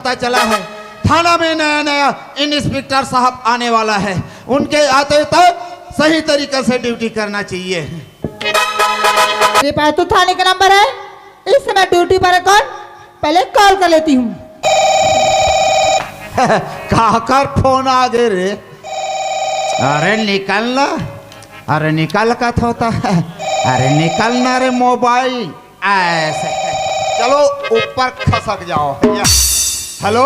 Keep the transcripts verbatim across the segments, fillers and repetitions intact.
पता चला है, थाना में नया नया इंस्पेक्टर साहब आने वाला है। उनके आते तक सही तरीके से ड्यूटी करना चाहिए। मेरे पास तो थाने का नंबर है। इस समय ड्यूटी पर है कौन? पहले कॉल कर लेती हूँ। काकर फोन आ गए रे? अरे निकलना, अरे निकल का होता है। अरे निकलना रे मोबाइल। ऐसे चलो, ऊपर खसक जाओ। हेलो।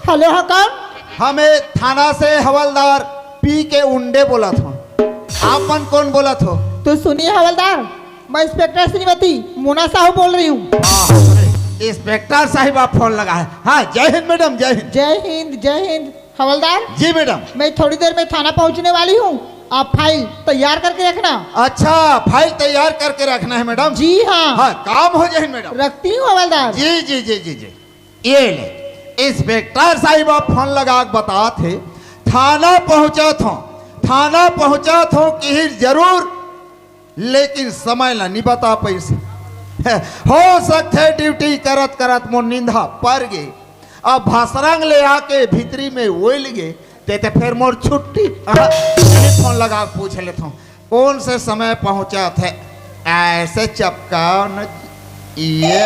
हेलो, हाँ कौन? हमें थाना से हवलदार पी के उंडे बोलत हो। आप मन कौन बोलत हो? तो सुनिए हवलदार, मैं इंस्पेक्टर श्रीमती मोना साहू बोल रही हूँ। इंस्पेक्टर साहिबा फोन लगा है। हाँ, जय हिंद मैडम, जय हिंद। जय हिंद, जय हिंद। हवलदार, जी मैडम। मैं थोड़ी देर में थाना पहुंचने वाली हूँ। आप फाइल तैयार करके रखना। अच्छा, फाइल तैयार करके रखना है मैडम। जी हाँ। हाँ, काम हो जाए मैडम। रखती हूँ हवलदार। जी जी जी जी जी। ये ले, इंस्पेक्टर साहिबा फोन लगा के बतात हे, थाना पहुंचत हो, थाना पहुंचत हो कि जरूर, लेकिन समय ला नहीं बता पैसे। हो सकथे ड्यूटी करत करत मोर निंदा पर गे, अब भसरंग ले आके भीतरी में ओइल गे, ते ते फिर मोर छुट्टी। हाँ, फोन लगा के पूछ लेता हूँ कौन से समय पहुंचा थे। ऐसे चपकाओ न ये।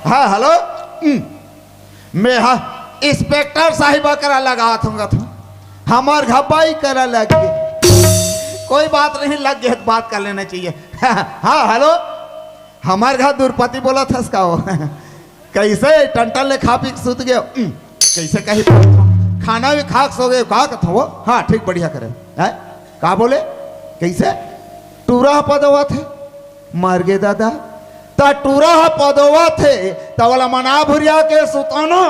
हाँ, हेलो। हम्म। मैं हाँ, इंस्पेक्टर साहिबा करा लगा थूंगा था। हमार घबाई करा लग गए। कोई बात नहीं, लग गए तो बात कर लेना चाहिए। हाँ, हेलो। हमार घर दुरपति बोला था इसका वो। कैसे टंटन ले खा पी के सुत गए? हम्म, कैसे कही? खाना भी खा के सो गए, का कथो वो? हाँ, ठीक, बढ़िया करे। हैं? का बोले? कैसे? टूरा पदवा थे? मर गे दादा। त टूरा ह पदवा थे, त वाला मना भुरिया के सुताना।